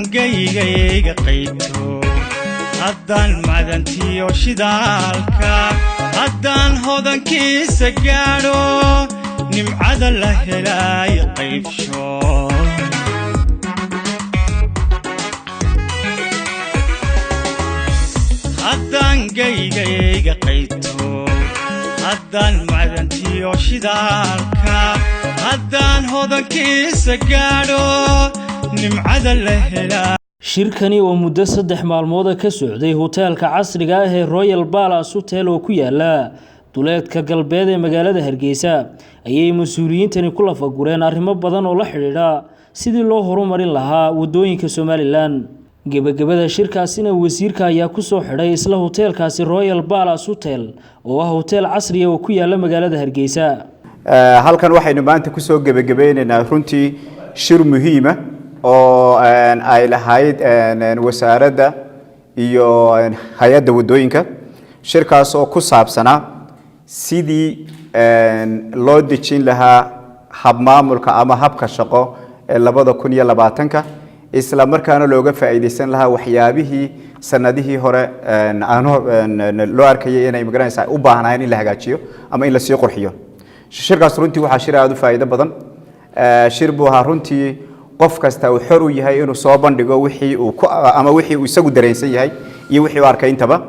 Gaygayga qayto, haddaan macdantiyo shidaalka, haddaan hodankiisa gaadho, nimcada la helaayo qaybsho. Haddaan gaygayga qayto, haddaan macdantiyo shidaalka, haddaan hodankiisa gaadho, nimcada la helaa. Shirkani oo muddo 3 maalmooda ka socday hoteelka casriga ah ee Royal Palace Hotel oo ku yaala duleedka galbeed ee magaalada Hargeysa ayay mas-uuliyiintani ku lafagureen arrimo badan oo la xidhiidha sidii loo horumarin lahaa wadooyinka Somalilan. Gebagabada shirkaasina wasiirka ayaa kusoo xidhay isla hoteelkaasi Royal Palace Hotel oo ah hoteel casriya oo ku yaala magaalada Hargeysa. Halkan waxaynu maanta kusoo gebagabeyneynaa runtii shir muhiima oo ay lahayd wasaaradda iyo hay-adda waddooyinka, shirkaas oo ku saabsanaa sidii loo dejin lahaa habmaamulka ama habka shaqo ee 2020-ka, isla markaana looga faa'iidaysan lahaa waxyaabihii sanadihii hore loo arkayay inay magaranaysaa u baahnaayeen in la hagaajiyo ama in lasii qurxiyo. Shirkaas runtii waxaa shir aada u faa'iido badan shir buu ahaa. Runtii qof kasta uu xor u yahay inuu soo bandhigo wixii uu ku ama wixii uu isagu dareensan yahay iyo wixii uu arkay intaba.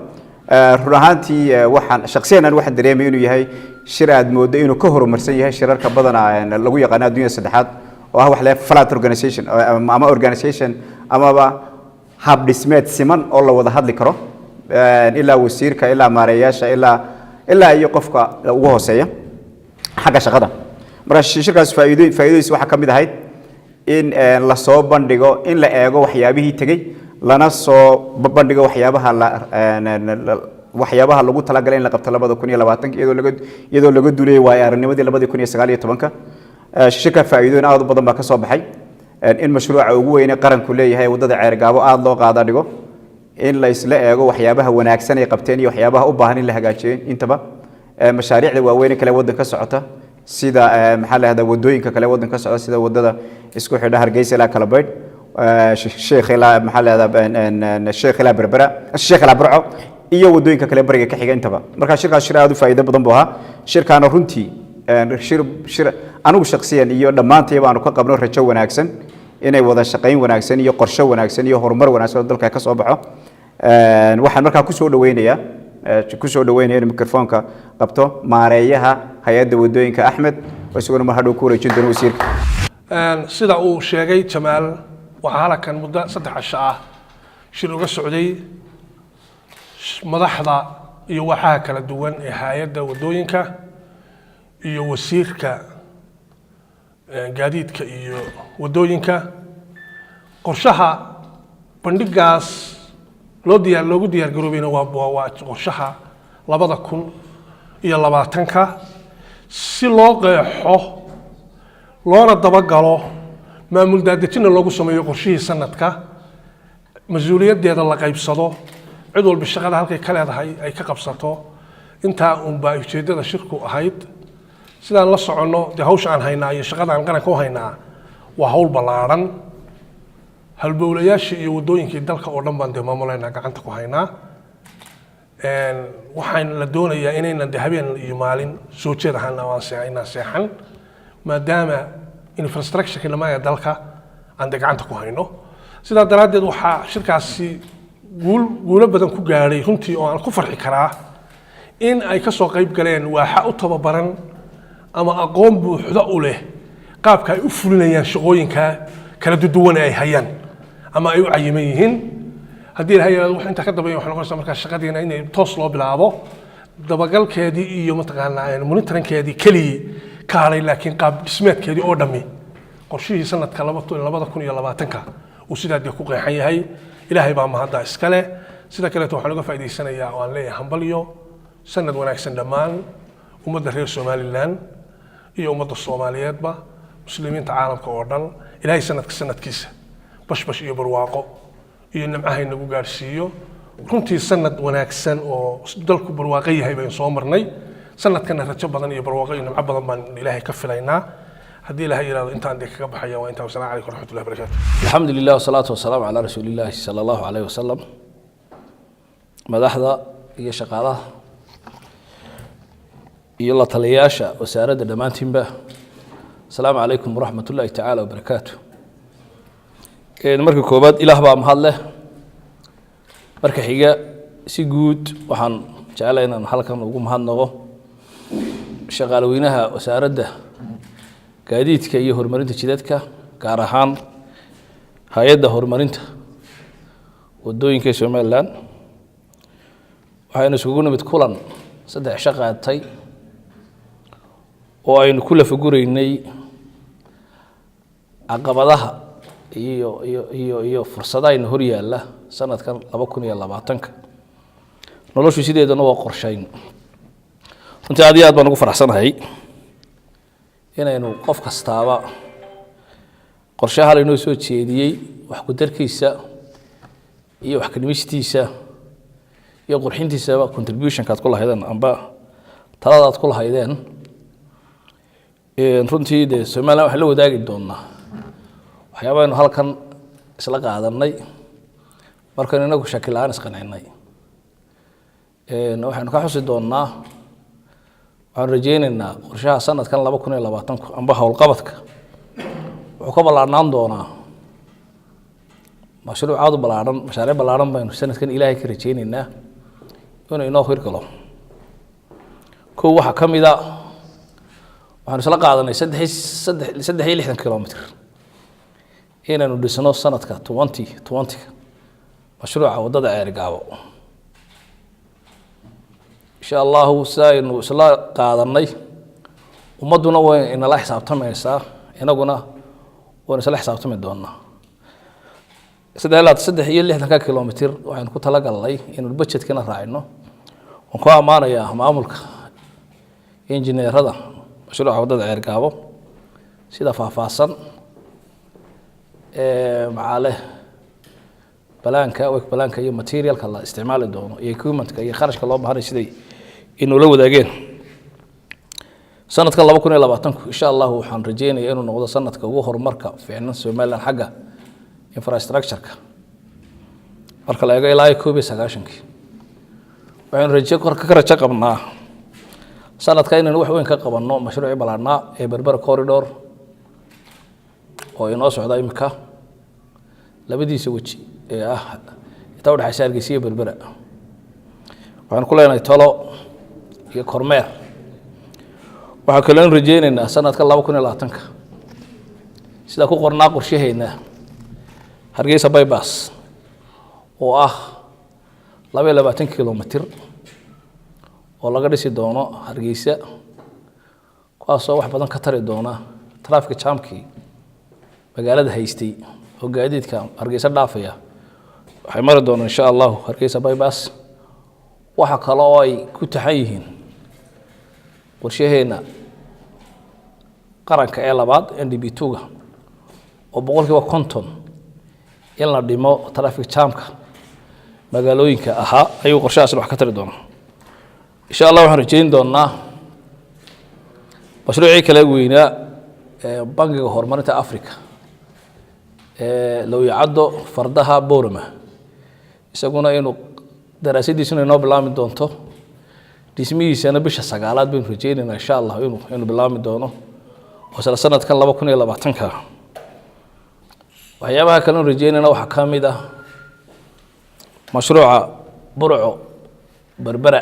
Run ahaantii waxaan shakhsiyan aan waxaan dareemay inuu yahay shir aad mooddo inuu ka horumarsan yahay shirarka badanaa lagu yaqaano adduunyada saddexaad, oo ah wax le flat organization ama organization amaba hab dhismeed siman oo la wada hadli karo, ilaa wasiirka, ilaa maareeyaasha, ilaa iyo qofka ugu hooseeya xagga shaqada. Marka shirkaas faa'iidadiisa waxaa ka mid ahayd in lasoo bandhigo, in la eego waxyaabihii tegey, lana soo bandhigo waxyaabaha lagu talagalay in la qabto 2020-ka, iyadoo laga duulayay waayo aragnimadii 2019-ka. Shirka faa'iidooyin aad u badan baa ka soo baxay: in mashruuca ugu weyne qaranku leeyahay, waddada Ceergaabo, aada loo qaada dhigo, in la isla eego waxyaabaha wanaagsan ay qabteen iyo waxyaabaha u baahan in la hagaajiyo intaba, mashaariicda waaweyn kale waddanka ka socota, sida maxaa la yahdaa, wadooyinka kale waddanka ka socda, sida waddada isku xidha Hargeysa ilaa Kalabaydh, Sheekh ilaa maxaa la yahdaa, Sheekh ilaa Berbera, Sheekh ilaa Burco iyo wadooyinka kale bariga ka xiga intaba. Marka shirkaas shir aad u faa'iido badan buu ahaa. Shirkaana runtii shir anigu shakhsiyan iyo dhammaantayba aanu ka qabno rajo wanaagsan inay wada shaqayn wanaagsan iyo qorshe wanaagsan iyo horumar wanaagsan oo dalka ka soo baxo. Waxaan markaa kusoo dhaweynaya inuu mikrofoonka qabto maareeyaha hay-adda wadooyinka, Axmed, oo isaguna mar hadhow ku wareejin doono wasiirka. Sida uu sheegay Jamaal, waxaa halkan muddo 3 casho ah shir uga socday madaxda iyo waaxaha kala duwan ee hay-adda wadooyinka iyo wasiirka gaadiidka iyo wadooyinka. Qorshaha bandhigaas loogu diyaar garoobayna waa qorshaha 2020-ka, si loo qeexo loona dabagalo, maamul daadejinna loogu sameeyo qorshihii sanadka, mas-uuliyaddeeda la qaybsado, cid walba shaqada halkay ka leedahay ay ka qabsato. Intaa unbaa ujeeddada shirku ahayd. Sidaan la soconno dee, hawsha aan haynaa iyo shaqada aan qaranka u haynaa waa hawl ballaadhan. Halbowlayaashii iyo waddooyinkii dalka oo dhan baan dee maamulaynaa, gacanta ku haynaa. Waxaan la doonayaa inaynan de habeen iyo maalin soo jeed ahaan aan inaan seexan, maadaama infrastructure-ka dhammaan ee dalka aan de gacanta ku hayno. Sidaa daraaddeed waxaa shirkaasi guulo badan ku gaadhay runtii oo aan ku farxi karaa in ay ka soo qayb galeen waaxa u tababaran ama aqoon buuxda u leh qaabka ay u fulinayaan shaqooyinka kala duwan ee ay hayaan ama ay u cayiman yihiin. Haddii ilahay yiraahdo, wax intaa ka dambeeya waxay noqonaysaa markaa shaqadiina inay toos loo bilaabo, dabagalkeedii iyo mataqaanaa monitoringkeedii keligii ka hadhay, laakiin qaab dhismeedkeedii oo dhammi qorshihii sanadka 2020-ka uu sidaa dee ku qeexan yahay. Ilaahay baa mahadda iskale. Sida kaleeto waxaan uga faa'iidaysanayaa oo aan leeyahay hambalyo, sanad wanaagsan dhammaan ummadda reer Somaliland iyo ummadda Soomaaliyeedba, muslimiinta caalamka oo dhan. Ilaahay sanadka sanadkiisa bashbash iyo barwaaqo iyo nimcaha inagu gaadhsiiyo. Runtii sanad wanaagsan oo dalku barwaaqo yahay baynu soo marnay. Sanadkana rajo badan iyo barwaaqo iyo nimco badan baan Ilaahay ka filaynaa. Haddii Ilahay yihahdo, intaan dee kaga baxaya waa intaa. Wasalamu calaykum waraxmatullahi wabarakatu. Alxamdu lilah wasalaatu wasalaamu calaa rasuuli illaahi sala allahu calayh wasalam. Madaxda iyo shaqaalaha iyo la taliyayaasha wasaaradda dhammaantiinba, asalaamu calaykum waraxmat ullaahi tacaala wabarakaatu. Marka koowaad, Ilaah baa mahad leh. Marka xiga, si guud waxaan jeclay inaan halkan ugu mahadnaqo shaqaalweynaha Wasaaradda Gaadiidka iyo Horumarinta Jidadka, gaar ahaan Hay-adda Horumarinta Wadooyinka ee Somaliland. Waxaynu isugu nimid kulan 3 cisho qaatay oo aynu ku lafaguraynay caqabadaha iyo fursadaha hor yaalla sanadkan 2020-ka. Noloshu sideedana waa qorshayn. Runtii aad iyo aad baan ugu faraxsanahay inaynu qof kastaaba qorshaha laynoo soo jeediyey wax ku darkiisa iyo wax ka dhimistiisa iyo qurxintiisaba contributionka aad ku lahaydeen amba talada aad ku lahaydeen. Runtii dee Somaliland waxaan la wadaagi doonaa waxyaaba aynu halkan isla qaadanay. Markaynu inagu shaki la-aan isqancinay, waxaynu ka xusi doonaa, waxaanu rajeyneynaa qorshaha sanadkan 2020-ku amba howlqabadka wuxuu ka ballaarnaan doonaa mashruuc aad u ballaarhan. Mashaariic ballaarhan baynu sanadkan Ilaahay ka rajeyneynaa inuu inoo hirgalo. Kow, waxaa ka mid a waxaanu isla qaadanay 63 kilomitr inaynu dhisno sanadka 2020-ga mashruuca waddada Ceerigaabo, insha Allahu. Si aynu isla qaadanay, ummadduna way inala xisaabtamaysaa, inaguna waynu isla xisaabtami doonaa. 63-ka kilomitr waxaynu ku talagalnay inaynu budgetkina raacino. Waan ku ammaanayaa maamulka, injineerada mashruuca waddada Ceergaabo sida faahfaahsan macaale balaanka, work planka iyo materialka la isticmaali doono iyo equipmentka iyo kharashka loo baahanay siday inoola wadaageen. Sanadkan 2020-ku, insha Allahu, waxaan rajeynaya inuu noqdo sanadka ugu horumarka fiicnan Somaliland xagga infrastructure-ka marka la eego ilaa iyo 91-kii. Waxaynu raje ka rajo qabnaa sanadka inaynu wax weyn ka qabanno mashruucii ballaarhnaa ee Berbera Corridor oo inoo socda imika, labadiisa weji ee ah inta udhexaysa Hargeysa iyo Berbera. Waxaanu ku leenahay talo iyo kormeer. Waxaa kaloo inu rajeyneynaa sanadka 2020-ka, sidaa ku qornaa qorshaheyna, Hargeysa Bypass oo ah 22 kilomitr oo laga dhisi doono Hargeysa, kuwaasoo wax badan ka tari doona traffic jamkii magaalada haystay oo gaadiidka Hargeysa dhaafaya waxay mari doonaan, insha Allahu, Hargeysa Bypass. Waxa kale oo ay ku taxan yihiin qorshaheena qaranka ee labaad, NDP 2-ga, oo 50% in la dhimo traffic jamka magaalooyinka ahaa ayuu qorshahaasna wax ka tari doonaa, insha Allah. Waxaan rajeyn doonaa mashruucii kale weynaa ee Bangiga Horumarinta Africa ee Lowyacaddo Fardaha Borama, isaguna inuu daraasadiisuna inoo bilaabmi doonto, dhismihiisana bisha sagaalaad baynu rajeyneynaa, insha Allah, inuu bilaabmi doono oo isla sanadkan 2020-ka. Waxyaabaha kale inu rajeynayna waxaa ka mid ah mashruuca Burco Berbera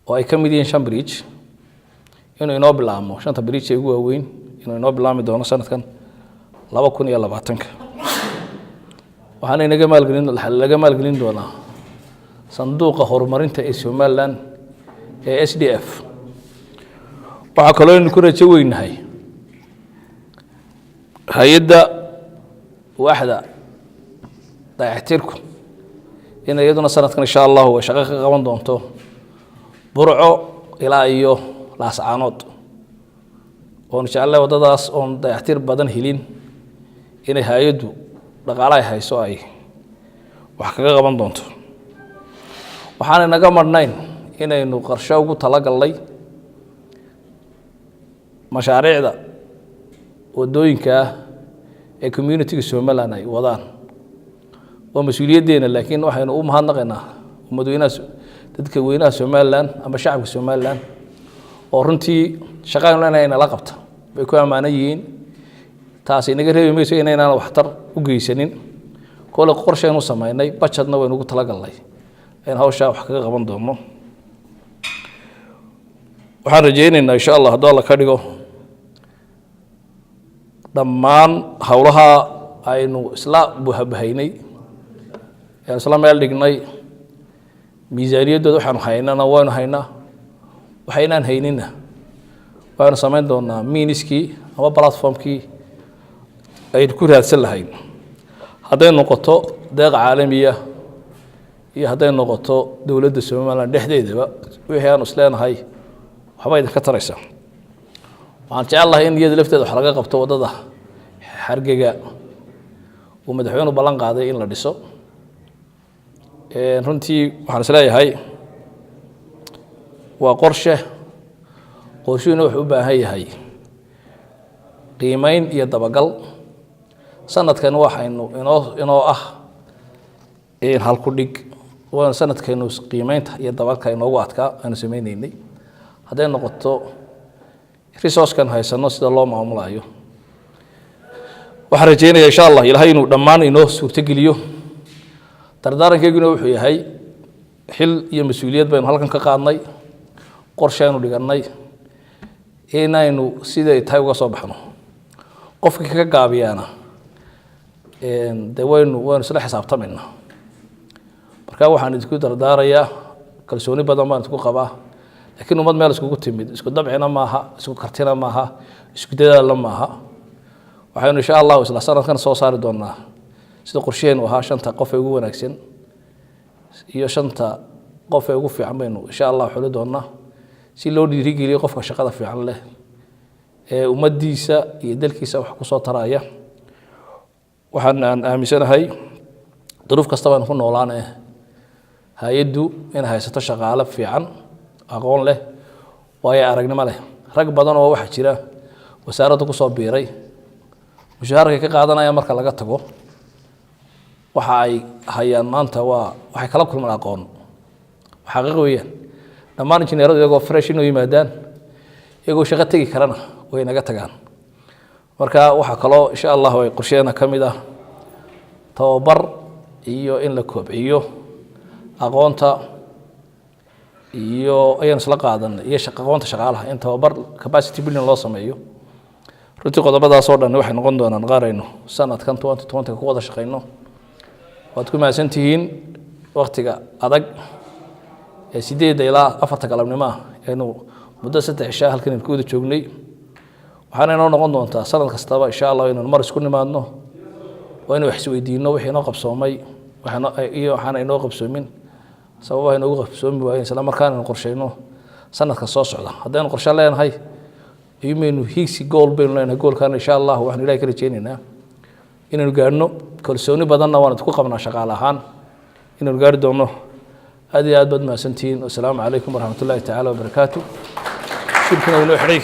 oo ay ka mid yihiin shan bridge inuu inoo bilaabmo, shanta bridge ee ugu waaweyn inuu inoo bilaabmi doono sanadkan 2020-ka. Waxaana inaga maalgelin laga maalgelin doonaa Sanduuqa Horumarinta ee Somaliland ee SDF. Waxaa kaloo aynu ku rajo weynahay hay-adda waaxda dayactirku in iyaduna sanadkan, insha Allahu, ay shaqo ka qaban doonto Burco ilaa iyo Laascaanood, oon jecellay waddadaas oon dayactir badan helin inay hay-addu dhaqaale ay hayso ay wax kaga qaban doonto. Waxaanay naga marhnayn inaynu qorshe ugu talagalnay. Mashaariicda wadooyinka ah ee community-ga Somaliland ay wadaan waa mas-uuliyaddeena, laakiin waxaynu u mahadnaqaynaa ummadweynaha, dadka weynaha Somaliland ama shacabka Somaliland oo runtii shaqaan leenahay nala qabta bay ku ammaanan yihiin. Taasi inaga reebi mayso inaynaan waxtar u geysanin. Kole qorshaynu samaynay, budget-na waynu ugu talagalnay in hawshaa wax kaga qaban doono. Waxaan rajaynaynaa, insha Allah, hadduu Alla ka dhigo, dhammaan howlaha aynu isla buhabahaynay, aynu isla meel dhignay, miisaaniyaddooda waxaanu haynana waynu haynaa, waxaynaan hayninna waxaynu samayn doonaa means-kii ama platform-kii aynu ku raadsan lahayn, hadday noqoto deeq caalamiya iyo hadday noqoto dowladda Somaliland dhexdeedaba, wixii aanu isleenahay waxba idinka taraysa. Waxaan jecel lahay in iyada lafteeda wax laga qabto waddada Xargega uu madaxweynu ballan qaaday in la dhiso. Runtii waxaan isleeyahay waa qorshe, qorshuhuna wuxuu u baahan yahay qiimeyn iyo dabagal. Sanadkan waxaynu inoo ah halku dhig waana sanadkaynu qiimeynta iyo dabagalka inoogu adkaa aynu sameyneynay, hadday noqoto resource-kan haysano sida loo maamulayo. Waxaan rajeynaya, insha Allah, Ilaahay inuu dhammaan inoo suurtogeliyo. Dardaarankeyguna wuxuu yahay, xil iyo mas-uuliyad baynu halkan ka qaadnay, qorshaynu dhigannay, inaynu siday tahay uga soo baxno. Qofkii kaga gaabiyaana dee waynu isla xisaabtamayna. Marka waxaan idinku dardaarayaa, kalsooni badan baan idinku qabaa, laakiin ummad meel iskugu timid isku dabcina maaha, isku kartina maaha, isku dadaalna maaha. Waxaynu, insha Allahu, isla sanadkan soo saari doonaa, sida qorshaheenu ahaa, shanta qof ee ugu wanaagsan iyo shanta qof ee ugu fiican baynu, insha Allah, xuli doonaa, si loo dhiirigeliyo qofka shaqada fiican leh ee ummaddiisa iyo dalkiisa wax kusoo taraya. Waxaan aan aaminsanahay, duruuf kasta baan ku noolaane, hay-addu inay haysato shaqaale fiican, aqoon leh, waayo aragnimo leh. Rag badan oo waxaa jira wasaaradda kusoo biiray, mushaharkay ka qaadanaya marka laga tago, waxa ay hayaan maanta waa waxay kala kulmaan aqoon xaqiiq weeyaan. Dhammaan injineeradu iyagoo fresh inuu yimaadaan, iyagoo shaqo tegi karana way naga tagaan. Marka waxaa kaloo, insha Allahu, ay qorsheena ka mid ah tababar iyo in la kobciyo aqoonta iyo ayaan isla qaadanay iyo aqoonta shaqaalaha in tababar capacity building loo sameeyo. Runtii qodobadaas oo dhan waxay noqon doonaan qaar aynu sanadkan 2020 ku wada shaqeyno. Waad ku mahadsan tihiin waktiga adag ee 8 ilaa 4 galabnimo ah aynu muddo 3 cishaa halkan aynu ku wada joognay. Waxaana inoo noqon doontaa sanad kastaba, insha Allah, inaynu mar isku nimaadno oo inuu wax isweydiino wixii inoo qabsoomay iyo waxaana inoo qabsoomin, sababaha inoogu qabsoomi waayeen, isla markaana aynu qorsheyno sanadka soo socda. Haddaynu qorshe leenahay imaynu hiigsi goal baynu leenahay. Goal-kaana, insha Allah, waxaanu Ilahay ka rajeyneynaa inaynu gaadhno. Kalsooni badanna waan idinku qabnaa shaqaale ahaan inaynu gaari doono. Aad iyo aad baad mahadsantihiin. Wasalaamu calaykum waraxmat ullahi tacaala wabarakaatu. Shirkuna inoo xidhay.